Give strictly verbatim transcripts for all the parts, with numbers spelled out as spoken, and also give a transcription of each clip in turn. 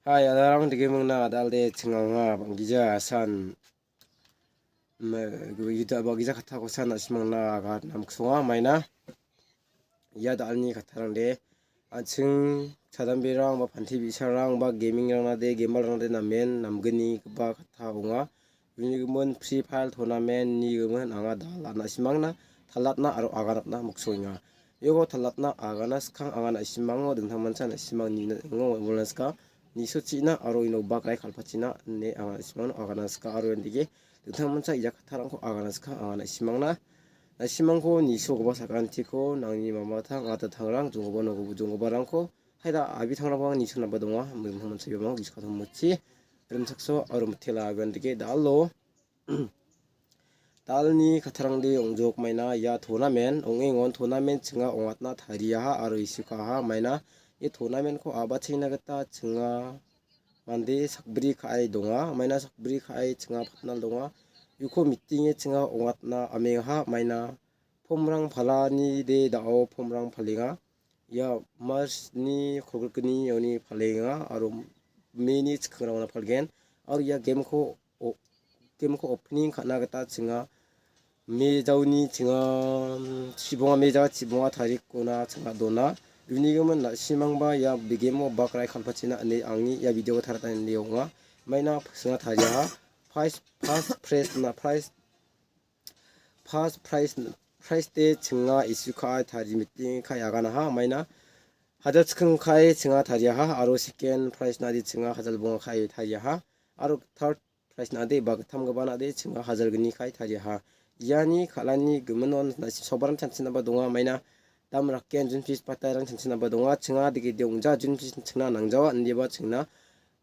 Hai, adarang dikimingna adalde chinganga banggija asan, me-, gita banggija kattako san nasimangna agat namksonga maina. Ia dalni kattarangde an·ching chadamberang ba panti bi·sarang ba gamingrangna de, gamerangna de namen namgnigipa katta ong·a. Uni gimin Free Fire Tournament ni gimin anga dal-, na·simangna talatna aro aganatna moksoenga. Iako talatna agana skang anga na·simango dingtang mancha na·simang nina ong·o, nisochina aro ino bakrai kalpachina ine anga na·simangno agana ska aro ian dike dingtang mancha ia kattarangko agana skang anga na·simangna, na·simangko nisogipa sakantiko nangni mamatang, atatangrang, jonggipa nogobo jonggiparangko haida abitangrangko anga nisonaba donga. Dingtang mancha iano giskatang motchi rimchakso aro mitela agan dike dal·o. Dalni kattarangde ong·jok maina ia tournament ong·engon tournament chinga ong·atna tariaha aro isikaha maina ia tournamentko a·bachengna gita chinga mande sakbri ka·e donga. Maina sakbri ka·e chinga patnal donga. Uko meeting-e chinga ong·atna amengaha maina pomrang palani de dao pomrang palenga. Ia March-ni kolgrikgni oni palenga aro May-ni chikangrangona palgen. Aro ia game-ko o-, game-ko opening ka·na gita chinga mejaoni chinga, mm, chibonga meja chibonga tarikona chinga dona. Unigimin na·simangba ia begemo bakrai kalpachina ine angni ia video-o taratna ine ong·a. Maina chinga tariaha. First, first prize na, prize, first prize, prize de chinga issue ka·ai tari meeting ka·e aganaha. Maina hajal chikking ka·e chinga tariaha aro second prize nade chinga hajal bonga ka·e tariaha. Aro third prize nade ba gittamgipa nade chinga hajal gni ka·e tariaha. Iani kal·ani giminon na·sim sobaram chanchinaba donga maina dam rakken jun pis patarang chanchinaba donga. Chinga dike de ong·ja jun pis chingna nangjawa indiba chingna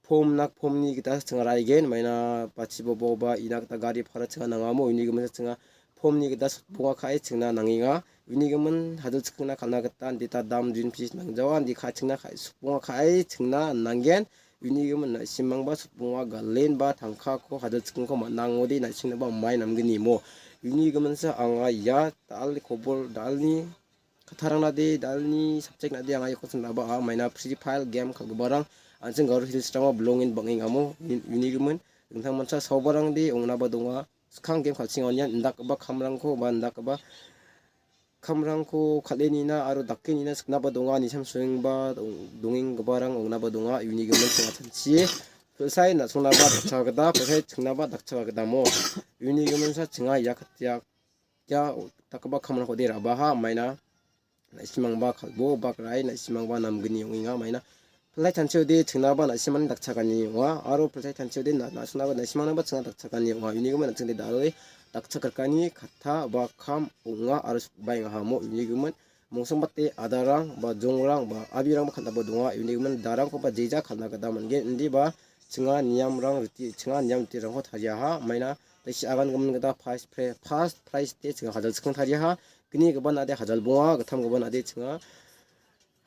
pom nak pomni gita chinga ra·igen maina bachiboboba ina gita gari para chinga nangamo uni gimin chinga pomni gita sotbonga ka·e chingna nangenga. Uni gimin hajal chikingna kal·na gita dita dam jun pis nangjawa indi ka·e chingna ka·e sotbonga ka·e chingna nanggen. Uni gimin na·simangba sotbonga galenba tangkako hajal chikingko man·a ong·ode na·simangba mai namgnimo. Uni giminsa anga ia dal kobor dalni kattarangna de dalni subject-na de anga iako ching·raba a maina Free Fire game kal·giparang an·ching Garo Hills-rango bilongen bang·engamo uni gimin dingtang mancha saobarangde ong·naba donga. Skang game kal·chingonian indakgipa kamrangko ba indakgipa kamrangko kal·e nina aro dake nina siknaba donga. Nisam soengba dong-, dongenggiparang ong·naba donga. Uni gimin chinga chanchie pilsai na·songnaba dakcha gita, pilsai chingnaba dakcha gitamo. Uni giminsa chinga ia katiak ia dakgipa kamrangkode ra·baha maina na·simangba kal·bo bakrai na·simangba namgni ong·enga maina. Pilsai chanchiode chingnaba na·simani dakchakani ong·a aro pilsai chanchiode na-, na·simangba, na·simangnaba chinga dakchakani ong·a. Unigimin an·chingde dal·e dakchakrikani katta ba kam ong·a aro sokbaengahamo unigimin mongsongbate adarang ba jongrang ba abirangba kal·daba donga. Unigimin darangkoba jeja kal·na gita man·gen indiba chinga niamrang riti, chinga niam ritirangko tariaha maina. Desi agan gimin gita first pri-, first prize de chinga hajal chikking tariaha. Gni giban ade hajal bonga, gittam giban ade chinga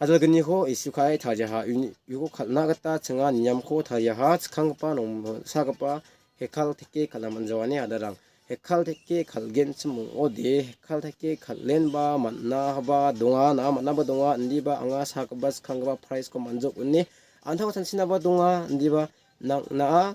hajal gniko issue ka·e tariaha. Uni, uko kal·na gita chinga niamko tariaha. Chikkanggipa nongsagipa hekal teke kal·na man·jawani adarang. Hekal teke kal·genchim ong·ode, hekal teke kal·enba man·ahaba donga, na·a man·aba donga, indiba anga sagipa chikkanggipa prize-ko man·jok ine an·tangko chanchinaba donga, indiba nang-, na·a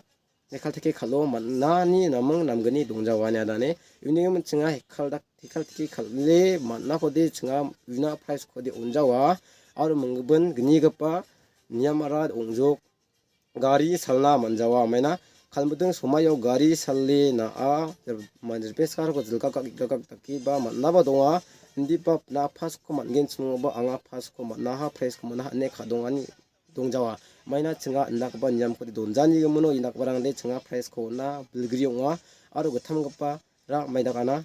hekal teke kal·o man·ani naming namgni dongjawa ine adane. Uni gimin chinga hekal dak-, hekal teke kal·e man·akode chinga una prize-kode on·jawa. Aro minggimin gnigipa niamara ong·jok gari salna man·jawa maina. Kalmiting somaio gari sale na·a, man-, ripeskarangko jilgakgak, gikgakgak dakeba man·naba donga. Indiba na·a pasko man·genchim ong·oba anga pasko man·aha, prize-ko man·aha ine kadongani dongjawa. Maina chinga indakgipa niamkode donjani gimino indakgiparangde chinga prize-ko on·a bilgri ong·a aro gittamgipa ra maidakana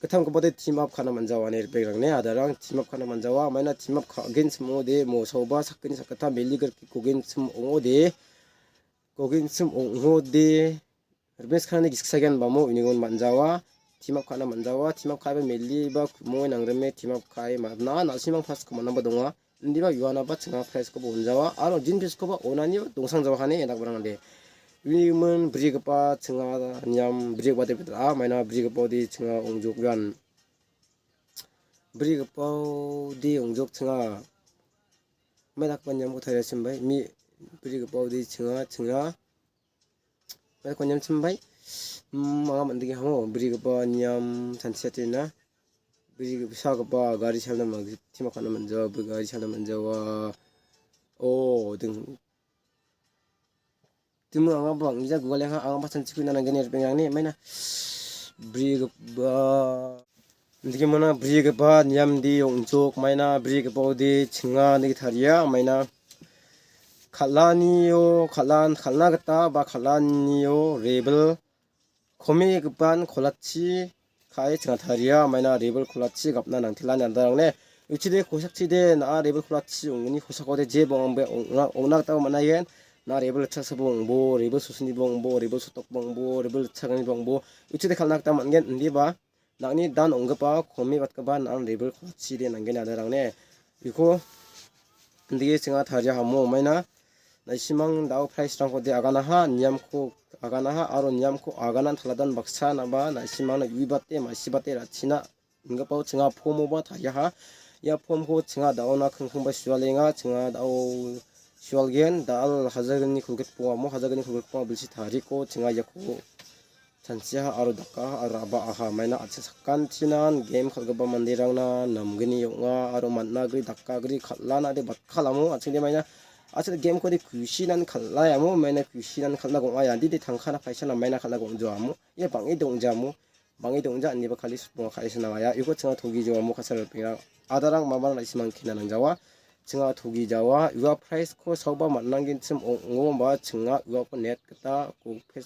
gittamgipade team up ka·na man·jawa ine ripengrangni adarang team up ka·na man·jawa. Maina team up ka·genchim ong·ode mosaoba sakgni sakgittam beli grikko gogenchim ong·ode, gogenchim ong·ode, ripeng sakanani gisik sagen bamo unigon man·jawa, team up ka·na man·jawa, team up ka·eba meliba ku·monge nangrime team up ka·e man·a, na·simang pasko man·aba donga. Indiba uanaba chinga prize-koba on·jawa aro jin prize-koba on·ani dongsangjawa kani indakgiparangde. Uni gimin brigipa chinga niam brigipade pitra maina brigipaode chinga ong·jok uan. Brigipaode ong·jok chinga. Maidakgipa niamko tariachimbai. Mi-, Brigipa ode chinga, chinga. Bai konyam chimbai. Hmm, anga mandigi hamo, brigipa niam chanchiatena. Brigipa gari salna mag-, tima kana manjawa, bri gari salna manjawa. Oh, ding. Timu anga bang, ija gugale ha, anga pasan chikui nanang gini rebeng yang ni, maina. Brigipa. Digi mana brigipa niamde ong·chok maina brigipa ode chinga nigi taria maina. Kal·anio, kal·an, kal·na gita ba kal·anio rebel komegipan kolachi ka·e chinga taria maina rebel kolachi gapna nangtilani andarangne. Uchide kosakchide na·a rebel kolachi ong·gni kosakode je bong·angbe ong·na, ong·na gita man·aigen. Na rebel ritchaksa bong·bo, rebel susuni bong·bo, rebel sotok bong·bo, rebel ritchakani bong·bo. Uchide kal·na gita man·gen indiba. Nang·ni dan ong·gipa komi batgipa nang rebel kolachi de nanggen adarang ne. Iko indigi chinga taria hamo maina. Naisimang dao price-rangko de aganaha, niamko aganaha, aro niamko aganan taladan baksa naba naisimangna uibate, masibate ra·china inggipao chinga pomoba tariaha. Ia pomko chinga daona kingkingba sualenga, chinga dao sualgen, dal hajalgni kolgrikbongamo, hajalgni kolgrikbonga bilsi tariko chinga iako chanchiaha aro dakaha aro ra·baaha. Maina a·chik sakantinan game kal·gipa manderangna namgni ong·a aro man·a gri daka gri kal·ana de batkalamo, a·chingde maina a·chik game-kode kusinan kal·aiamo, maina kusinan kal·na gong·a, yandide tangkana paisana maina kal·na gong·joamo, ia bang·e dongjoamo, bang·e dongja indiba kali sutmonga ka·e sinangaya. Iko chinga togi joamo kasar ripeng adarang mamarang na·simang kena nangjawa. Chinga togi jawa. Ua price-ko saoba man·anggenchim ong-, ong·omba chinga uako net gita Google Pay,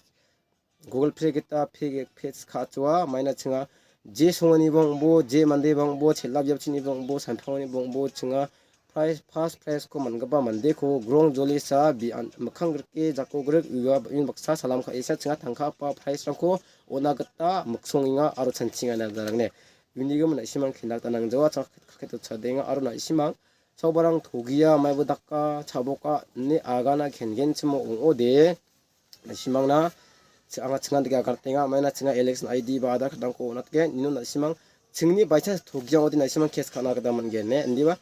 Google Pay gita Pay, Pay ka·achoa. Maina chinga je songani bang·bo, je mande bang·bo, chel·a biapchini bang·bo, sanpangani bang·bo, chinga price, first price-ko man·gipa mandeko grong jolisa bi-, an-, mikkang grike jako grik ua ba-, in baksa salam ka·esa chinga tangka apa price-rangko on·a gita miksongenga aro chanchinga ine adarang ne. Unigimin na·simang kena gita nangjawa, chang kaket-, kaketo chadenga aro na·simang saobarang togia maibo daka, chaboka ine agana kengenchimo ong·ode. Na·simangna anga chingan dake agantenga, maina chinga election I D ba Aadhaar card-rangko on·atgen. Ino na·simang chingni by chance togijaode na·simang case ka·na gita man·gen ne, indiba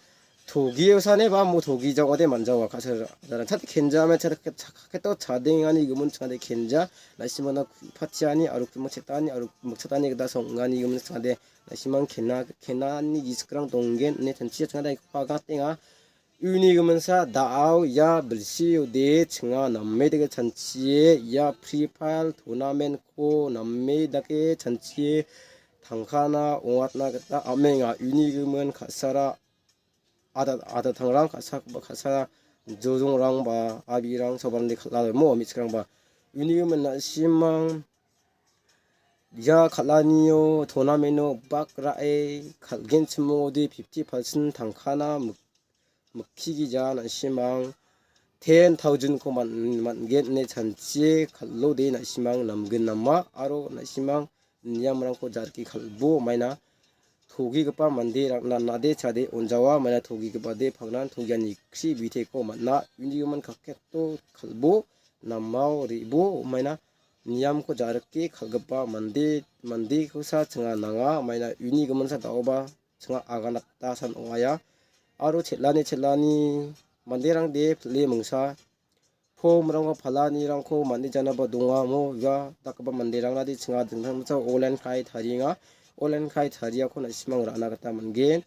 togiosane ba mo togijaode man·jawa ka·sara. Chat kenja, maina chat, chat, chat, chadengani gimin chingade kenja. Na·simangna patiani aro kimik chetani aro mikchatani gita song·ani gimin chingade na·simang kena, kenani giskrang donggen ine chanchia chingade aganatenga. Uni giminsa da·ao ia bilsiode chinga name dake chanchie ia Free Fire tournament-ko name dake chanchie tangkana ong·atna gita am·enga. Uni gimin ka·sara ada, adatangrang ka·sa, ka·sa jojongrangba abirang sabarande kal·a mo me·chikrangba. Uni gimin na·simang ia kal·anio tournament-o bak ra·e kal·genchimode fifty percent tangkana mik-, mikkigija na·simang ten thousand-ko man-, man·gen ine chanchie kal·ode na·simang namgin nama aro na·simang niamrangko jarki kal·bo maina togigipa manderangna nade chade on·jawa, maina togigipade pangnan togiani kri biteko man·a, unigimin kaketo kal·bo namao re·bo maina niamko jarike kal·gipa mande, mandekosa chinga nanga, maina uni giminsa da·oba chinga aganata san ong·aia. Aro chel·ani, chel·ani manderangde pile mingsa pomrangko palanirangko man·e janaba donga. Mo ua dakgipa manderangnade chinga dingtang dingtang online kai tarienga. Online kai tariako na·simang ra·na gita man·gen.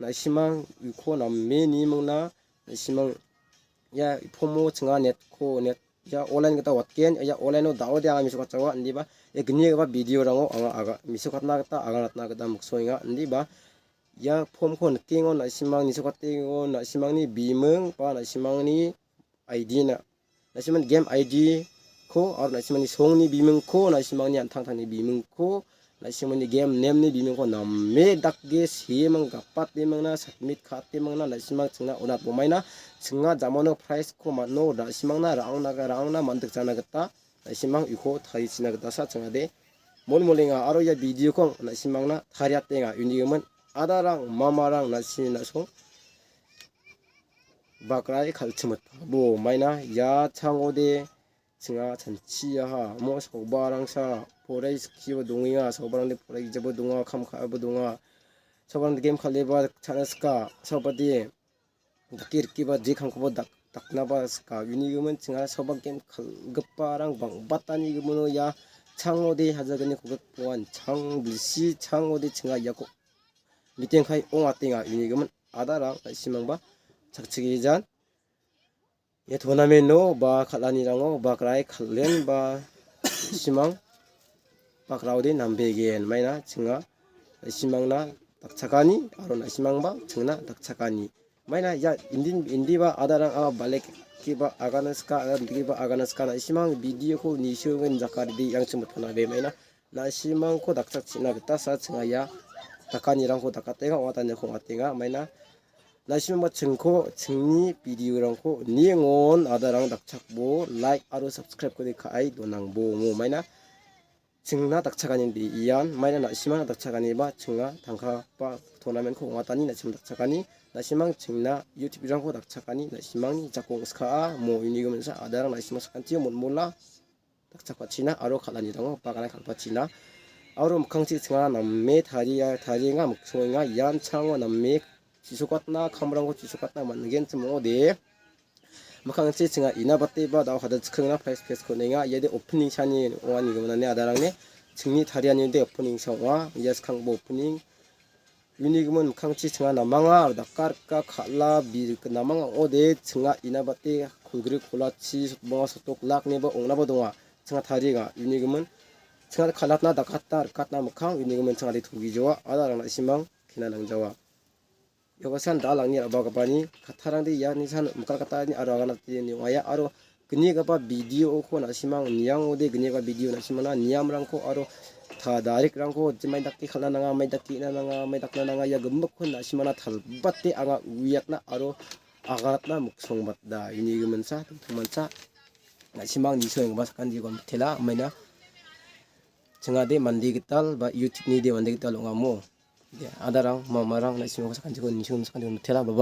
Na·simang uko name ni mingna, na·simang ia pomo chinga netko, net ia online gita watgen, ia online-o da·ode anga mesokatjawa, indiba ia gnigipa video-rango anga aga-, mesokatna gita aganatna gita miksoenga, indiba ia pomko nikengon na·simang nisokatengon na·simangni biming ba na·simangni I D-na, na·simangni game I D-ko aro na·simangni songni bimingko, na·simangni an·tangtangni bimingko, na·simangni game name-ni bimingko name dake seeming gapatemingna, submit ka·atemingna, na·simang chingna on·atbomaina, chinga jamano prize-ko man·o, na·simangna ra·angna, ra·angna man·dikjana gita, na·simang uko tarichina gitasa chingade molmolenga aro ia video-ko na·simangna tariatenga. Unigimin adarang, mamarang, na·sina na·song bakrai kal·chimit. Bo maina ia changode chinga chanchiaha. Mo saobarangsa porai skiba dongenga, saobarangde porai gijaba donga, kam ka·aba donga. Saobarangde game kal·eba cha·na sika, saobade dake rikiba je kamkoba dak-, daknaba sika. Unigimin chinga saoba game kal·giparang bang·batani gimino ia changode hajagani kogek pongan chang bilsi changode chinga iako mitengkai ong·atenga. Unigimin adarang na·simangba chakchigijan ia tournament-o ba kal·anirango ba grai kal·en ba na·simang bakraode nambegen. Maina chinga na·simangna dakchakani aro na·simangba chingna dakchakani. Maina ia indin, indiba adarang aba balek kiba agana sika, agana sika na·simang video-ko nisoengen jakaride iangchim mitpanabe. Maina na·simangko dakchakchina gita sa chinga ia dakanirangko dakatenga, ong·atanirangko ong·atenga. Maina na·simangba chingko, chingni video-rangko niengon adarang dakchakbo like aro subscribe-kode ka·ai donangbo. Maina chingna dakchakani de ian, maina na·simangna dakchakaniba chinga tangkaba tournament-ko ong·atani na·simang dakchakani, na·simang chingna YouTube-rangko dakchakani, na·simangni jako ong·skaa mo unigimin sa adarang na·simang sakantio molmola dakchakpachina aro kal·anirango bagana kal·pachina aro mikkangchi chinga name taria, tarienga miksongenga ian chango name chisokatna kamrangko chisokatna man·genchim ong·ode. Mikkangchi chinga ina bateba dao hada chikrengna prize case-ko on·enga. Iade opening sani ong·a nigiminani adarangni chingni tarianide opening sa ong·a. Ia skangbo opening. Unigimin mikkangchi chinga namanga aro dakarika kal·a bir namanga ong·ode chinga ina bate kolgrik kolachi sotbonga sotok lak ineba ong·naba donga. Chinga tarienga. Unigimin chinga kal·atna dakatna rikatna mikkang unigimin chingade togijoa. Adarang na·simang kena nangjawa. Ia basan dalangni ra·bagipani kattarangde iani san mikalkatani aro aganateni ong·aia aro gnigipa video-ko na·simang niangode gnigipa video na·simangna niamrangko aro ta darikrangko jemai dake kal·na nanga, mai dake ina nanga, mai dakna nanga ia gimikkon na·simangna talbate anga uiatna aro aganatna miksongbata. Unigiminsa, tongtongmansa, na·simang nisoenggipa sakantiko mitela, maina chingade mande gital ba YouTube-ni de mande gital ong·amo. Ia adarang, mamarang, na·simangko sakantiko, nisoenggipa sakantiko mitela, bye bye.